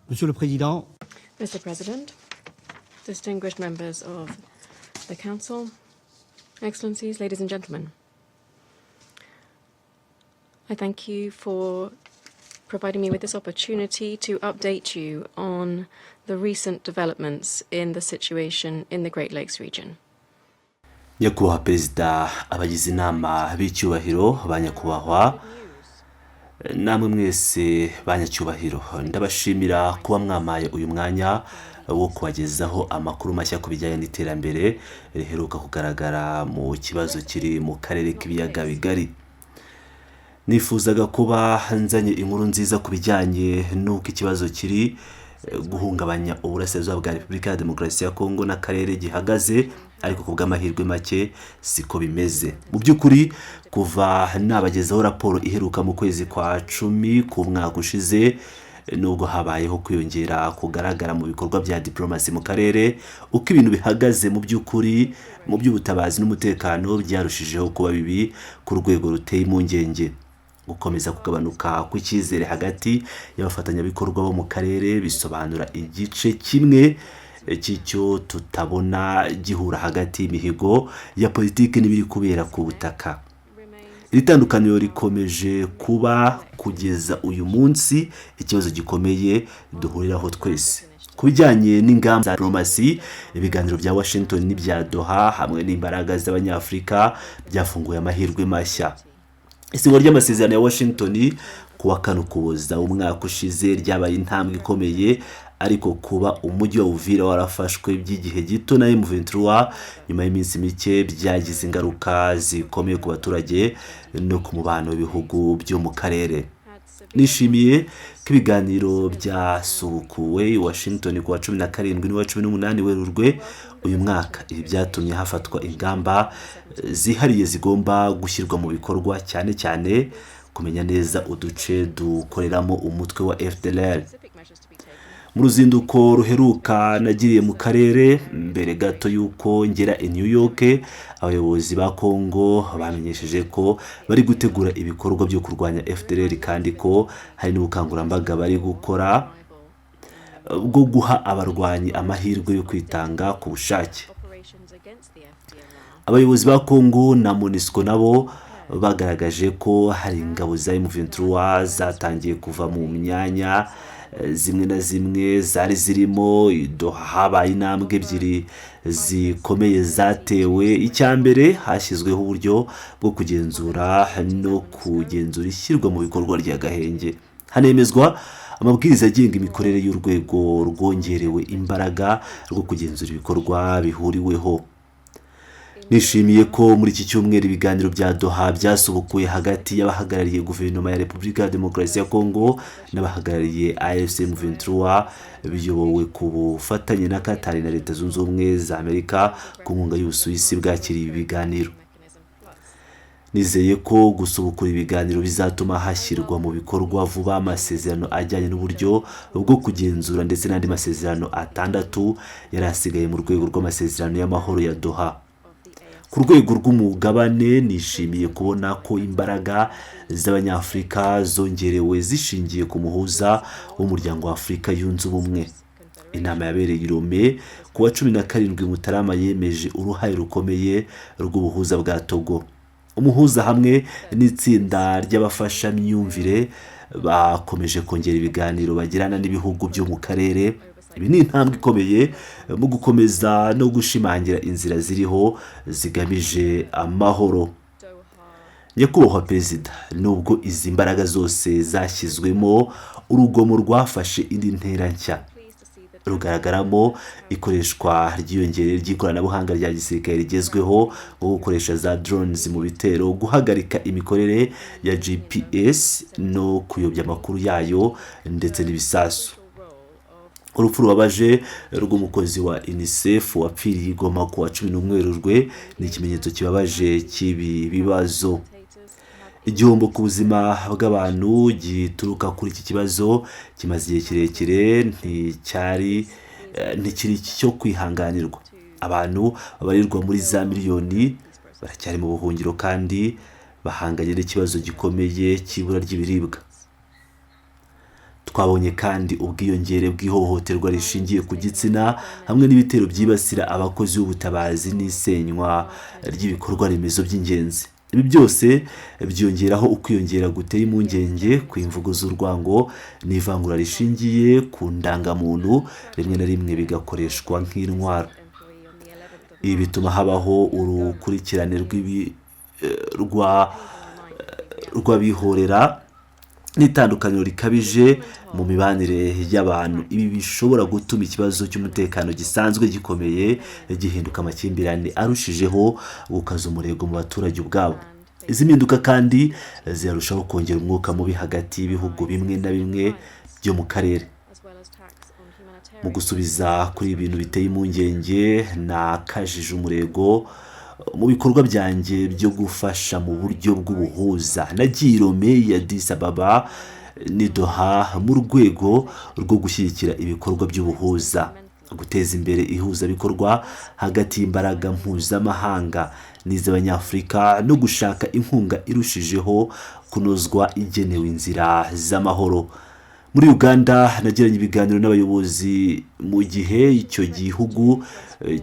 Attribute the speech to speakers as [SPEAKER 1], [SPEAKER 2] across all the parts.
[SPEAKER 1] Monsieur le Président,
[SPEAKER 2] Mr. President, distinguished members of the Council, Excellencies, ladies and gentlemen, I thank you for providing me with this opportunity to update you on the recent developments in the situation in the Great Lakes region.
[SPEAKER 3] Nyakubahwa Perezida, abagize inama b'icyubahiro, ba nyakubahwa, namwe mwese banyacyubahiro, ndabashimira kuba mwampaye uyu mwanya wo kubagezaho amakuru mashya ku bijyanye n'iterambere riheruka kugaragara mu kibazo kiri mu karere k'Ibiyaga Bigari. Nifuzaga kuba nzanye inkuru nziza ku bijyanye n'uko ikibazo kiri guhungabanya uburasirazuba bwa Repubulika ya Demokarasi ya Kongo n'akarere gihagaze, ariko ku bw'amahirwe make siko bimeze. Mu by'ukuri, kuva nabagezaho raporo iheruka mu kwezi kwa 10 k'umwaka ushize, nubwo habayeho kwiyongera kugaragara mu bikorwa bya diplomasi mu karere, uko ibintu bihagaze mu by'ukuri mu by'ubutabazi n'umutekano byarushijeho kuba bibi ku rwego ruteye impungenge. Gukomeza kugabanuka kw'icyizere hagati y'abafatanyabikorwa bo mu karere bisobanura igice kimwe cy'icyo tutabona gihura hagati y'imihigo ya politiki n'ibiri kubera ku butaka. Iri tandukaniro rikomeje kuba kugeza uyu munsi ikibazo gikomeye duhuriraho twese. Ku bijyanye n'ingamba za diplomasi, ibiganiro bya Washington n'ibya Doha hamwe n'imbaraga z'Abanyafurika byafunguye amahirwe mashya. Isinywa ry'amasezerano ya Washington ku wa 4 Ukuboza umwaka ushize ryabaye intambwe ikomeye, ariko kuba umujyi wa Uvira warafashwe by'igihe gito na M23 nyuma y'iminsi mike byagize ingaruka zikomeye ku baturage no ku mubano w'ibihugu byo mu karere. Nishimiye ko ibiganiro byasubukuwe i Washington ku wa 17 n'uwa 18 Werurwe uyu mwaka. Ibi byatumye hafatwa ingamba zihariye zigomba gushyirwa mu bikorwa, cyane cyane kumenya neza uduce dukoreramo umutwe wa FDLR. Mu ruzinduko ruheruka nagiriye mu karere mbere gato y'uko ngera i New York, abayobozi ba Congo bamenyesheje ko bari gutegura ibikorwa byo kurwanya FDLR, kandi ko hari n'ubukangurambaga bari gukora bwo guha abarwanyi amahirwe yo kwitanga ku bushake. Abayobozi ba Congo na MONUSCO nabo bagaragaje ko hari ingabo za M23 zatangiye kuva mu myanya zimwe na zimwe zari zirimo. Habaye intambwe ebyiri zikomeye zatewe. Icya mbere, hashyizweho uburyo bwo kugenzura no kugenzura ishyirwa mu bikorwa ry'agahenge, hanemezwa amabwiriza agenga imikorere y'urwego rwongerewe imbaraga rwo kugenzura ibikorwa bihuriweho. Nishimiye ko muri iki cyumweru ibiganiro bya Doha byasubukuye hagati y'abahagarariye guverinoma ya Repubulika ya Demokarasi ya Kongo n'abahagarariye AFC M23, biyobowe ku bufatanye na Qatar na Leta Zunze Ubumwe za Amerika ku nkunga y'Ubusuwisi bwakiriye ibi biganiro. Nizeye ko gusubukura ibiganiro bizatuma hashyirwa mu bikorwa vuba amasezerano ajyanye n'uburyo bwo kugenzura ndetse n'andi masezerano atandatu yari asigaye mu rwego rw'amasezerano y'amahoro ya Doha. Ku rwego rw'umugabane, nishimiye kubona ko imbaraga z'Abanyafurika zongerewe zishingiye ku muhuza w'Umuryango wa Afurika Yunze Ubumwe. Inama yabereye i Lomé ku wa 17 Mutarama yemeje uruhare rukomeye rw'ubuhuza bwa Togo. Umuhuza hamwe n'itsinda ry'abafashamyumvire bakomeje kongera ibiganiro bagirana n'ibihugu byo mu karere. Ibi ni intambwe ikomeye mu gukomeza no gushimangira inzira ziriho zigamije amahoro. Nyakubahwa Perezida, nubwo izi mbaraga zose zashyizwemo, urugomo rwafashe indi ntera nshya rugaragaramo ikoreshwa ryiyongere ry'ikoranabuhanga rya gisirikare rigezweho, nko gukoresha za drones mu bitero, guhagarika imikorere ya GPS no kuyobya amakuru yayo, ndetse n'ibisasu. Urupfu rubabaje rw'umukozi wa UNICEF wapfiriye i Goma ku wa 11 Werurwe ni ikimenyetso kibabaje cy'ibi bibazo. Igihombo ku buzima bw'abantu gituruka kuri iki kibazo kimaze igihe kirekire nticyari ntikiri cyo kwihanganirwa. Abantu babarirwa muri za miliyoni baracyari mu buhungiro kandi bahanganye n'ikibazo gikomeye cy'ibura ry'ibiribwa. Twabonye kandi ubwiyongere bw'ihohoterwa rishingiye ku gitsina hamwe n'ibitero byibasira abakozi b'ubutabazi n'isenywa ry'ibikorwa remezo by'ingenzi. Ibi byose byongeraho ukwiyongera guteye impungenge ku imvugo z'urwango n'ivangura rishingiye ku ndangamuntu, rimwe na rimwe bigakoreshwa nk'intwaro. Ibi bituma habaho urukurikirane rw'abihorera n'itandukaniro rikabije mu mibanire y'abantu. Ibi bishobora gutuma ikibazo cy'umutekano gisanzwe gikomeye gihinduka amakimbirane arushijeho gukaza umurego mu baturage ubwabo. Izi mpinduka kandi zirarushaho kongera umwuka mubi hagati y'ibihugu bimwe na bimwe byo mu karere. Mu gusubiza kuri ibi bintu biteye impungenge, nakajije umurego mu bikorwa byanjye byo gufasha mu buryo bw'ubuhuza. Nagiye i Lomé ya Addis Ababa n'i Doha mu rwego rwo gushyigikira ibikorwa by'ubuhuza, guteza imbere ihuzabikorwa hagati y'imbaraga mpuzamahanga n'iz'Abanyafurika no gushaka inkunga irushijeho kunozwa igenewe inzira z'amahoro. Muri Uganda nagiranye ibiganiro n'abayobozi mu gihe icyo gihugu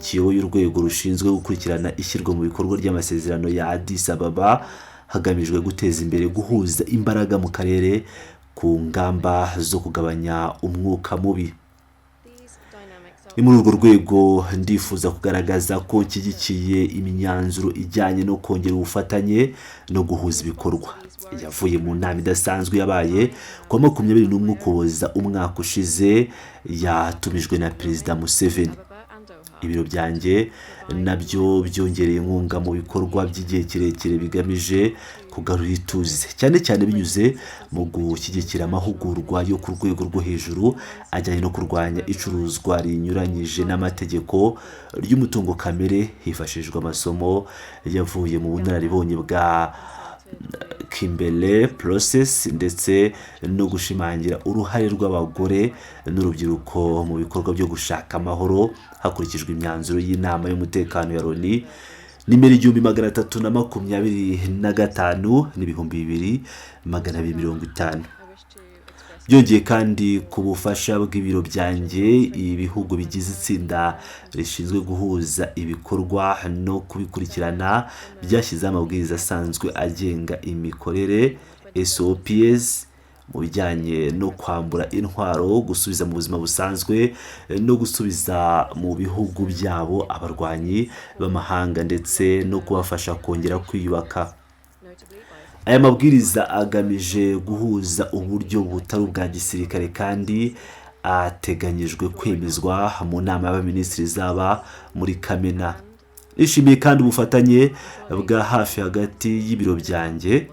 [SPEAKER 3] kiyoboye urwego rushinzwe gukurikirana ishyirwa mu bikorwa ry'amasezerano ya Addis Ababa, hagamijwe guteza imbere guhuza imbaraga mu karere ku ngamba zo kugabanya umwuka mubi. Ni muri urwo rwego ndifuza kugaragaza ko nshyigikiye imyanzuro ijyanye no kongera ubufatanye no guhuza ibikorwa yavuye mu nama idasanzwe yabaye ku wa 21 Ukuboza umwaka ushize, yatumijwe na Perezida Museveni. Ibiro byanjye nabyo byongereye inkunga mu bikorwa by'igihe kirekire bigamije kugarura ituze, cyane cyane binyuze mu gushyigikira amahugurwa yo ku rwego rwo hejuru ajyanye no kurwanya icuruzwa rinyuranyije n'amategeko ry'umutungo kamere, hifashishijwe amasomo yavuye mu bunararibonye bwa Kimberley Process, ndetse no gushimangira uruhare rw'abagore n'urubyiruko mu bikorwa byo gushaka amahoro hakurikijwe imyanzuro y'inama y'umutekano ya Loni nimero 1325 n'2250. Byongeye kandi, ku bufasha bw'ibiro byanjye, ibihugu bigize itsinda rishinzwe guhuza ibikorwa no kubikurikirana byashyizeho amabwiriza asanzwe agenga imikorere, SOPs, mu bijyanye no kwambura intwaro, gusubiza mu buzima busanzwe no gusubiza mu bihugu byabo abarwanyi b'amahanga, ndetse no kubafasha kongera kwiyubaka. Aya mabwiriza agamije guhuza uburyo butari ubwa gisirikare kandi ateganyijwe kwemezwa mu nama y'abaminisitiri izaba muri Kamena. Nishimiye kandi ubufatanye bwa hafi hagati y'ibiro byanjye,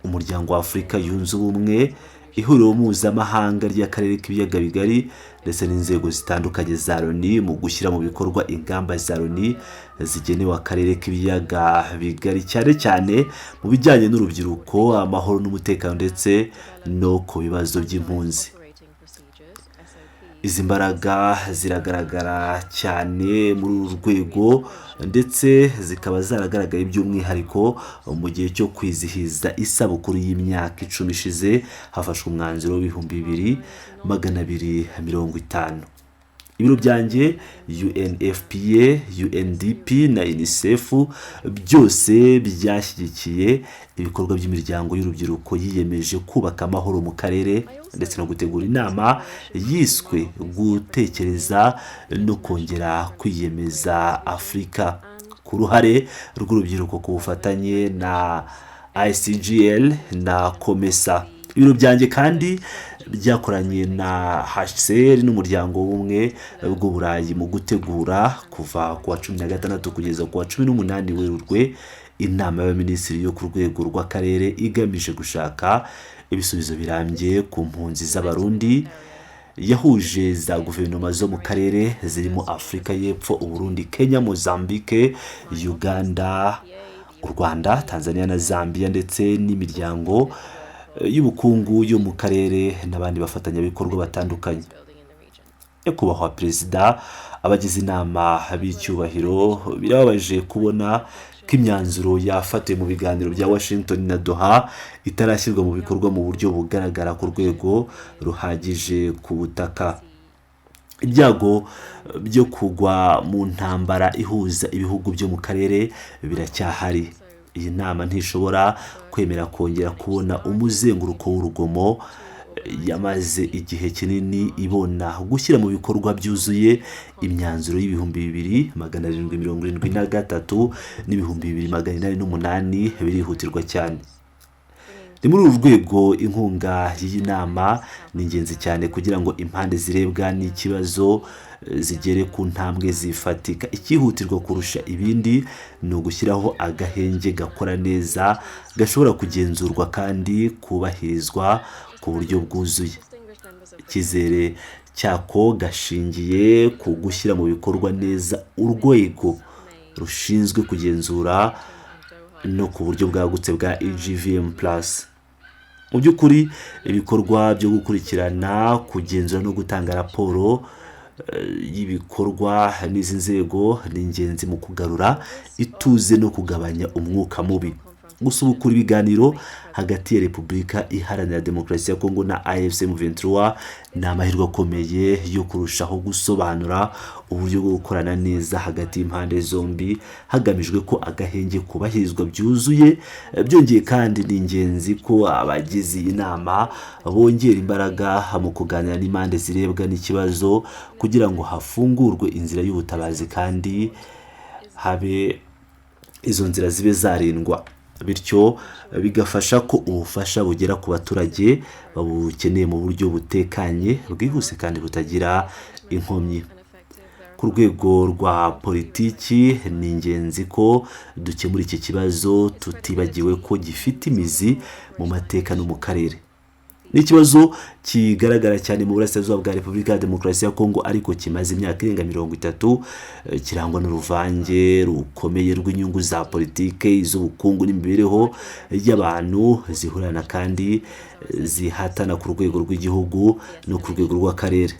[SPEAKER 3] Umuryango wa Afurika Yunze Ubumwe, Ihuriro Mpuzamahanga ry'Akarere k'Ibiyaga Bigari ndetse n'inzego zitandukanye za Loni mu gushyira mu bikorwa ingamba za Loni zigenewe akarere k'Ibiyaga Bigari, cyane cyane mu bijyanye n'urubyiruko, amahoro n'umutekano, ndetse no ku bibazo by'impunzi. Izi mbaraga ziragaragara cyane muri uru rwego, ndetse zikaba zaragaragaye by'umwihariko mu gihe cyo kwizihiza isabukuru y'imyaka 10 ishize hafashwe umwanzuro w'2250. Ibiro byanjye, UNFPA, UNDP na UNICEF byose byashyigikiye ibikorwa by'imiryango y'urubyiruko yiyemeje kubaka amahoro mu karere, ndetse no gutegura inama yiswe "Gutekereza no kongera kwiyemeza Afurika ku ruhare rw'urubyiruko" ku bufatanye na ICGL na COMESA. Ibiro byanjye kandi byakoranye na HCR n'Umuryango w'Ubumwe bw'Uburayi mu gutegura, kuva ku wa 16 kugeza ku wa 18 Werurwe, inama y'abaminisitiri yo ku rwego rw'akarere igamije gushaka ibisubizo birambye ku mpunzi z'Abarundi, yahuje za guverinoma zo mu karere zirimo Afurika y'Epfo, Uburundi, Kenya, Mozambique, Uganda, u Rwanda, Tanzania na Zambia, ndetse n'imiryango y'ubukungu yo mu karere n'abandi bafatanyabikorwa batandukanye. Nyakubahwa Perezida, abagize inama b'icyubahiro, birababaje kubona ko imyanzuro yafatiwe mu biganiro bya Washington na Doha itarashyirwa mu bikorwa mu buryo bugaragara ku rwego ruhagije ku butaka. Ibyago byo kugwa mu ntambara ihuza ibihugu byo mu karere biracyahari. Iyi nama ntishobora kwemera kongera kubona umuzenguruko w'urugomo yamaze igihe kinini ibona. Gushyira mu bikorwa byuzuye imyanzuro y'2773 n'2808 birihutirwa cyane. Ni muri uru rwego inkunga y'iyi nama ni ingenzi cyane kugira ngo impande zirebwa n'ikibazo zigere ku ntambwe zifatika. Icyihutirwa kurusha ibindi ni ugushyiraho agahenge gakora neza, gashobora kugenzurwa kandi kubahirizwa ku buryo bwuzuye. Icyizere cyako gashingiye ku gushyira mu bikorwa neza urwego rushinzwe kugenzura no ku buryo bwagutse bwa EGVM plus. Mu by'ukuri, ibikorwa byo gukurikirana, kugenzura no gutanga raporo y'ibikorwa n'izi nzego ni ingenzi mu kugarura ituze no kugabanya umwuka mubi. Gusubukura ibiganiro hagati ya Repubulika Iharanira Demokarasi ya Kongo na AFC M23 ni amahirwe akomeye yo kurushaho gusobanura uburyo bwo gukorana neza hagati y'impande zombi, hagamijwe ko agahenge kubahirizwa byuzuye. Byongeye kandi, ni ingenzi ko abagize iyi nama bongera imbaraga mu kuganira n'impande zirebwa n'ikibazo kugira ngo hafungurwe inzira y'ubutabazi kandi habe izo nzira zibe zarindwa, bityo bigafasha ko ubufasha bugera ku baturage babukeneye mu buryo butekanye, bwihuse kandi butagira inkomyi. Ku rwego rwa politiki, ni ingenzi ko dukemura iki kibazo tutibagiwe ko gifite imizi mu mateka no mu karere. Ni ikibazo kigaragara cyane mu burasirazuba bwa Repubulika ya Demokarasi ya Kongo, ariko kimaze imyaka irenga 30, kirangwa n'uruvange rukomeye rw'inyungu za politike, iz'ubukungu n'imibereho y'abantu zihurana kandi zihatana ku rwego rw'igihugu no ku rwego rw'akarere.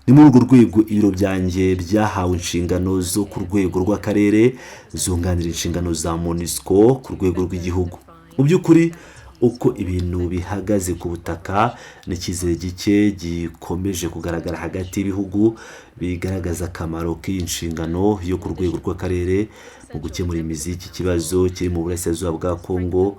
[SPEAKER 3] Ni muri urwo rwego ibiro byanjye byahawe inshingano zo ku rwego rw'akarere zunganira inshingano za MONUSCO ku rwego rw'igihugu. Mu by'ukuri, uko ibintu bihagaze ku butaka n'icyizere gike gikomeje kugaragara hagati y'ibihugu bigaragaza akamaro k'iyi nshingano yo ku rwego rw'akarere mu gukemura imizi y'iki kibazo kiri mu burasirazuba bwa Kongo.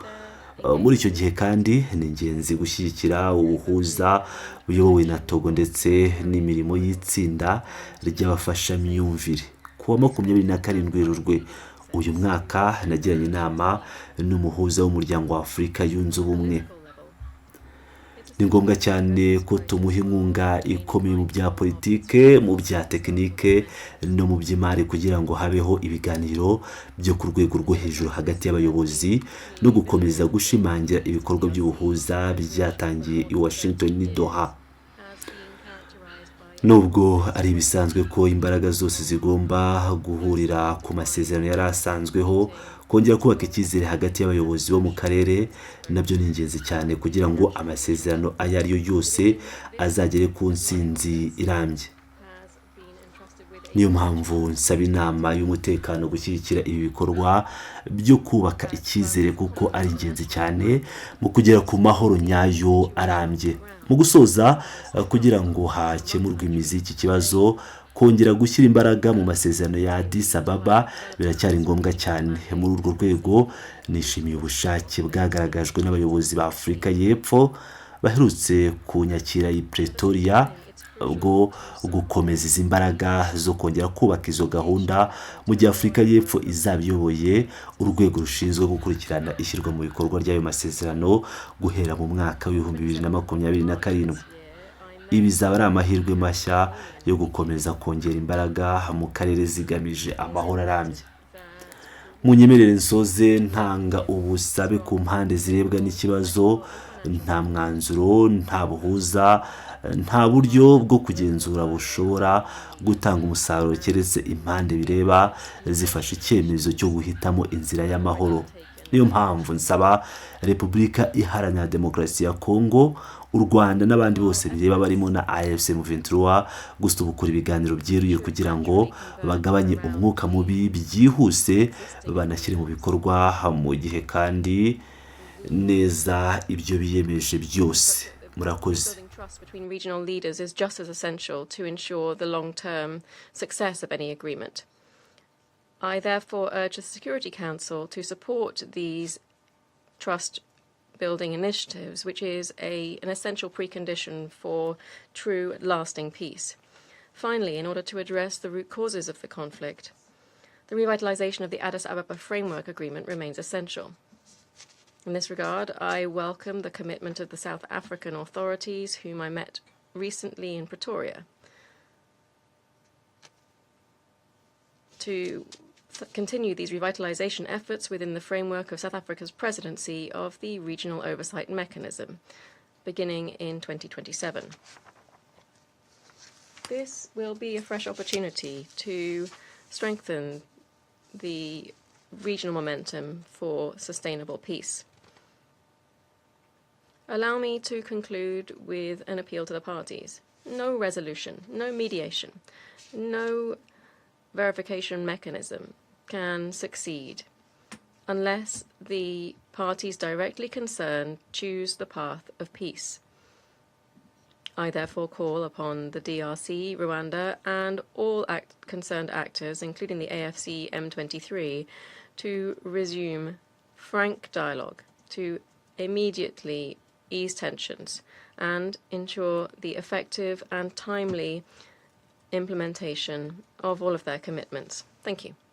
[SPEAKER 3] Muri icyo gihe kandi, ni ingenzi gushyigikira ubuhuza buyobowe na Togo ndetse n'imirimo y'itsinda ry'abafashamyumvire. Ku wa 27 Werurwe uyu mwaka, nagiranye inama n'umuhuza w'Umuryango wa Afurika Yunze Ubumwe. Ni ngombwa cyane ko tumuha inkunga ikomeye mu bya politike, mu bya tekinike no mu by'imari kugira ngo habeho ibiganiro byo ku rwego rwo hejuru hagati y'abayobozi no gukomeza gushimangira ibikorwa by'ubuhuza byatangiye i Washington n'i Doha. Nubwo ari ibisanzwe ko imbaraga zose zigomba guhurira ku masezerano yari asanzweho, kongera kubaka icyizere hagati y'abayobozi bo mu karere nabyo ni ingenzi cyane kugira ngo amasezerano ayo ari yo yose azagere ku ntsinzi irambye. Niyo mpamvu nsaba inama y'umutekano gushyigikira ibi bikorwa byo kubaka icyizere, kuko ari ingenzi cyane mu kugera ku mahoro nyayo arambye. Mu gusoza, kugira ngo hakemurwe imizi y'iki kibazo, kongera gushyira imbaraga mu masezerano ya Addis Ababa biracyari ngombwa cyane. Muri urwo rwego, nishimiye ubushake bwagaragajwe n'abayobozi ba Afurika y'Epfo baherutse kunyakira i Pretoria bwo gukomeza izi mbaraga zo kongera kubaka izo gahunda, mu gihe Afurika y'Epfo izaba iyoboye urwego rushinzwe gukurikirana ishyirwa mu bikorwa ry'ayo masezerano guhera mu mwaka w'2027. Ibi bizaba ari amahirwe mashya yo gukomeza kongera imbaraga mu karere zigamije amahoro arambye. Munyemerere nsoze ntanga ubusabe ku mpande zirebwa n'ikibazo: nta mwanzuro, nta buhuza, nta buryo bwo kugenzura bushobora gutanga umusaruro keretse impande bireba zifashe icyemezo cyo guhitamo inzira y'amahoro. Niyo mpamvu nsaba Repubulika Iharanira Demokarasi ya Kongo, u Rwanda n'abandi bose bireba barimo na AFC M23 gusubukura ibiganiro byeruye kugira ngo bagabanye umwuka mubi byihuse, banashyire mu bikorwa mu gihe kandi neza ibyo biyemeje byose. Murakoze.
[SPEAKER 2] Building trust between regional leaders is just as essential to ensure the long term success of any agreement. I therefore urge the Security Council to support these trust building initiatives, which is an essential precondition for true, lasting peace. Finally, in order to address the root causes of the conflict, the revitalization of the Addis Ababa Framework Agreement remains essential. In this regard, I welcome the commitment of the South African authorities, whom I met recently in Pretoria, to continue these revitalization efforts within the framework of South Africa's presidency of the Regional Oversight Mechanism, beginning in 2027. This will be a fresh opportunity to strengthen the regional momentum for sustainable peace. Allow me to conclude with an appeal to the parties. No resolution, no mediation, no verification mechanism can succeed unless the parties directly concerned choose the path of peace. I therefore call upon the DRC, Rwanda, and all concerned actors, including the AFC M23, to resume frank dialogue, to immediately ease tensions, and ensure the effective and timely implementation of all of their commitments. Thank you.